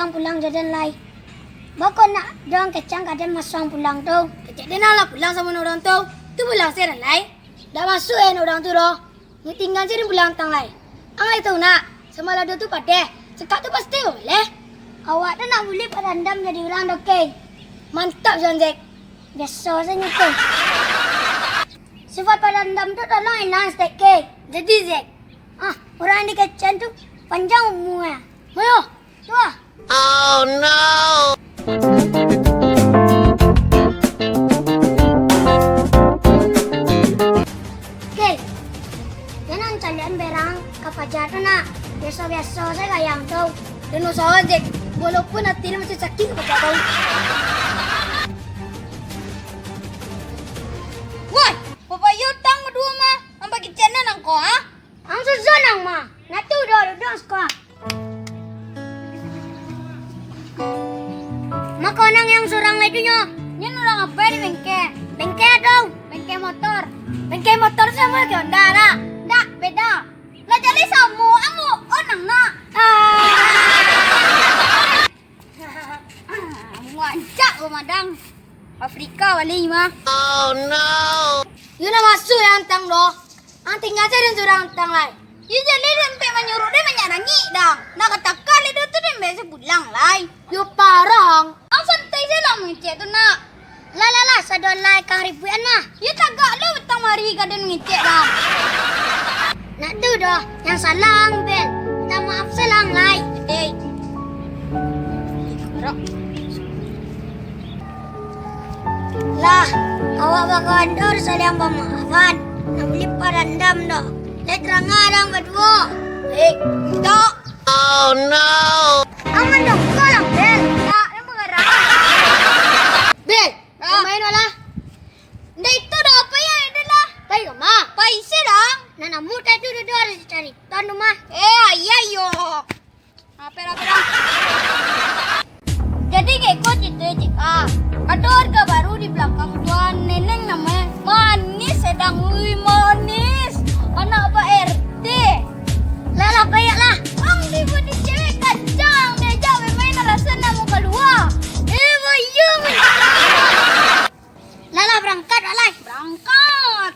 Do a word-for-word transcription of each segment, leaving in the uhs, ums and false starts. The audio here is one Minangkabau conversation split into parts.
Ang pulang jo den lai. Baa kok nak doang kecek ang ka den masuak ang pulang tu? Kecek den ang lah pulang samo urang tu. Tu pulang se den lai. Dak masuak den urang tu doh. Nyo tingga se den pulang tang lai. Ang lai tahu nak, samalam tu padeh. Sekak tu pasti babaleh. Awak tu nak buliah padandam jadi urang doh, Kei. Mantap, Jan Zek. Biaso se nyo tu. Sifat padandam tu tolong ilang saketek, Kei. Jadi, Zek. Ah, urang dikecekan tu panjang umua. Mayo. Tu ah. Oh no. Oke. Jangan calian berang ka paja tu nak. Biaso-biaso sajo gaya ang tu. Dan usaho, Zek. Walaupun ati den macam sakik ka paja tu. Woi, papayo tang baduo mah. Ang bagi channel ang ko, ha? Ang suzon ang mah. Nah tu doh, duduak siko. Mako nang yang surang lai tu nyo. Nyo urang apo di bengke? Bengke tu. Bengke motor. Bengke motor samo jo Honda lah. Ndak, beda. Lah jaleh samo, ang o nang nak. Ah. Muancak ko madang. Afrika bali mah. Oh no. Yo nak masuak ang tang doh. Ang tingga se den surang tang lai. Yo jaleh den pek manyuruak den manyarangi dang. Nak ka takah lai doh tu den bek se pulang lai. Yo parah ang. Ang santai se lah mangecek tu nak. Lah, lah, lah, sadonyo lai kang ribuikan mah. Yo tagak lo batang mari ka den mangecek dang. Nak tu doh, yang salah ang Bel. Minta maaf se lah ang lai. Eh. Lah, awak bakawan tu harus saling pamaafan. Nak buliah padandam doh. Lai tarang ang baduo. Eh, indak. Oh no. Ang mandongko lah, Bel. Indak, den mangarang. Bel, Ah. Main lah. Ndak itu doh, pai se lah. Pai ka ma? Pai se dang. Nah, namuah tadi tu duduak di carito tu mah. Eh, ayah yo. Apo lah, apo lah. Jadi, kecek ko carito, Cik. Ah, ado warga baru di balakang tu, ah, neneng namonyo. Manis se dang, ui, manis. Anak Pak R T. Lah, lah, paiak lah. Ang dibuek di cewek kacang, diajak bamain alasan nak mau kalua. Eh, bayang. Lah, lah, barangkek lah, lai. Barangkek.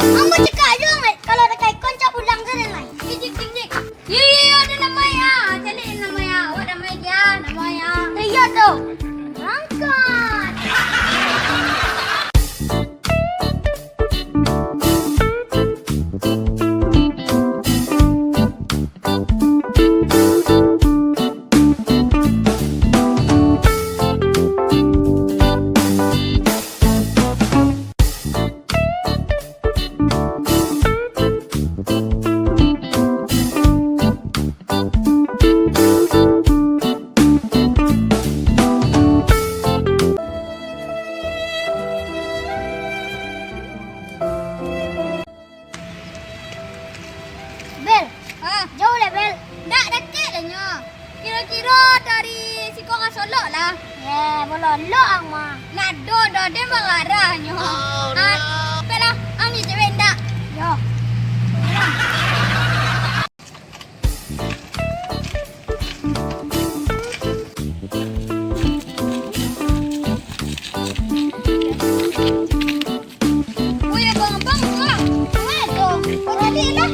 Ambo cakak juo, Mat. Kalau ado kaikon, cak pulang se lai. Jik, jik, jik, jik. Iyo, iyo, iyo, ado namo yo. Caliak namo yo. Awak namo yo, namo yo. Iyo tu. Barangkek. Bel, ah, jauah lah, Bel. Ndak, dakek lah nyo. Kiro-kiro dari siko ka Solok lah. Yeh, bololok ang mah. Ndak ado doh, den mangarah nyo. Oh, ah, no. Bel lah, ang cewek ndak? Yo. Woi, abang, abang, abang. Woi, tu. Baralih lah.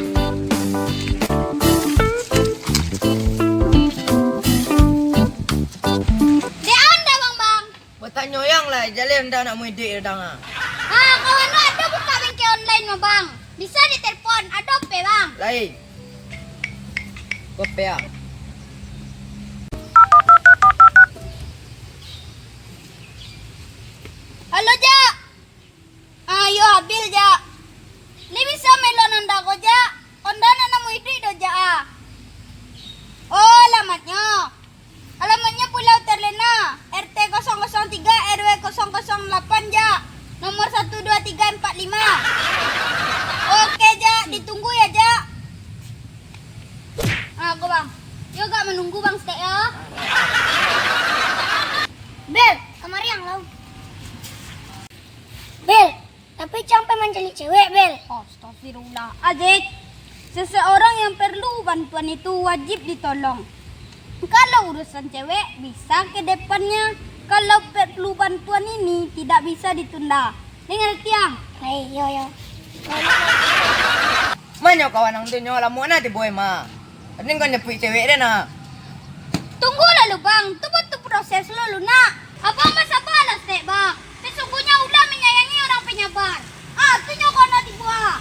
Dek anda, bang, bang. Batanyo yang lai, jaleh ndak nak muidik datang ah. Ah, kawan ado buka bengkel online mah, bang. Bisa ditelepon, ado pe, bang. Lai. Ko pe ah. Halo, Jak. Ah, iyo, Abil, Jak. Lai bisa mailok Honda ko, Jak? Honda ndak namuah iduik doh, Jak, ah. Oh, alamatnyo. Alamatnyo Pulau Terlena, R T kosong kosong tiga, R W kosong kosong delapan, Jak. Nomor satu dua tiga empat lima. Oke, Jak. Ditunggu ya, Jak. Ah, ko, Bang. Yo, agak manunggu, Bang, saketek, yo. Bel, kamari ang lah. Bel, Pai campai mancaliak cewek, Bel. Astagfirullahaladzim. Seseorang yang perlu bantuan itu wajib ditolong. Kalau urusan cewek, bisa ke depannya. Kalau perlu bantuan ini, tidak bisa ditunda. Dengar tiang. Hai, yo, yo. Manyo kawan ang tu nyo, lamo na tibo ma. Mending kau nyapuik cewek deh na. Tunggulah lu, Bang. Tu butuh proses lu, lu nak. Abang basabalah stek, Bang. Sesungguhnya ulah menyayangi orang penyabar. Ah, tu nyo kau nak tibo, ah.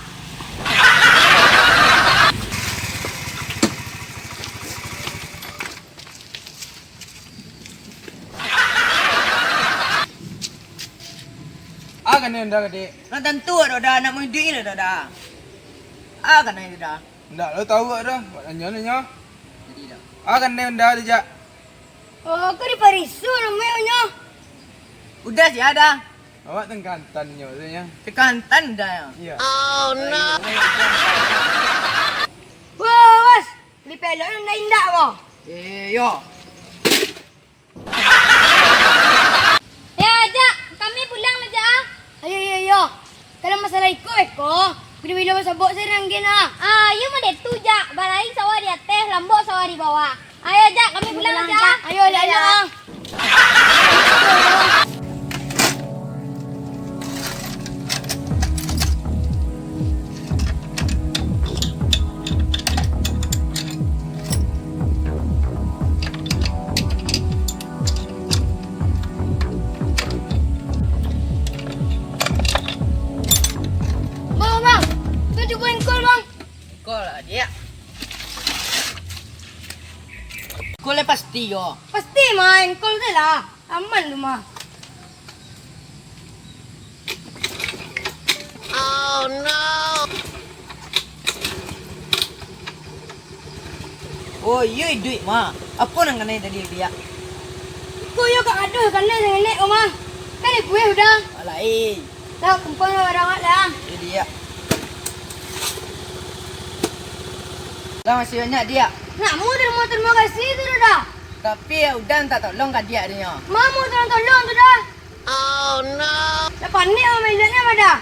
Ah, kanai unda, Dek. Lah tantu ado dah, nak mudik lah dah, dah. Ah, kanai dah. Ndak lo tahu dah, buat nanyo-nanyo. Jadi dah. Ah, kanai unda tu, Jak. Oh, kau diparisuh namonyo. Udah sih ada. Awak tengkantan nyo tu nya. Tengkantan dah ya. Iya. Oh no. Bos, di pelok unda indak ko? Eh, yo. Ya, Jak, kami pulang lah, Jak, ah. Ayo, ayo, ayo. Kalau masalah iko, eko, bilo-bilo basobok sajo nan gen, ah. Ah, iyo mode tu, Jak. Baraing sawah di ateh, lambok sawah di bawah. Ayo, Jak, kami pulang, Jak. Ayo, ayo, ayo. Bang, bang, tunjuk engkol, bang. Engkol lah, Diak. Engkol lah pasti, yo. Pasti mah, engkol tu lah. Aman tu mah. Oh no. Oh, iyo iduik mah. Apo nan kanai tadi, Diak? Iko yo kak aduh kanai sangenek ko mah. Kan ibuih udah. Alai. Lah, kumpul lah barang lah. Iyo, Diak. Lah, masih banyak, Diak. Nak mu terima, terima kasih tu dah. Tapi ya udah minta tolong ka Diak tu nyo. Mamu tolong-tolong tu dah. Oh no. Lah panik sama eloknya pada.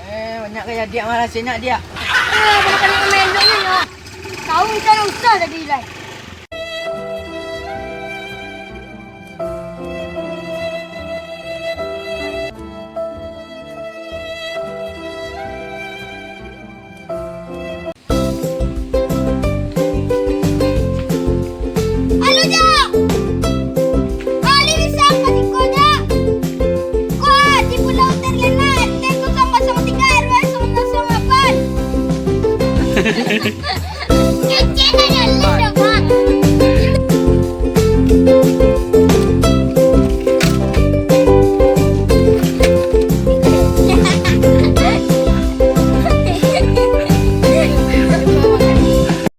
Eh, banyak gaya Diak mah rasionyo, Diak. Eh, pada panik sama eloknya nyo. Kau minta usah tadi, Ilai.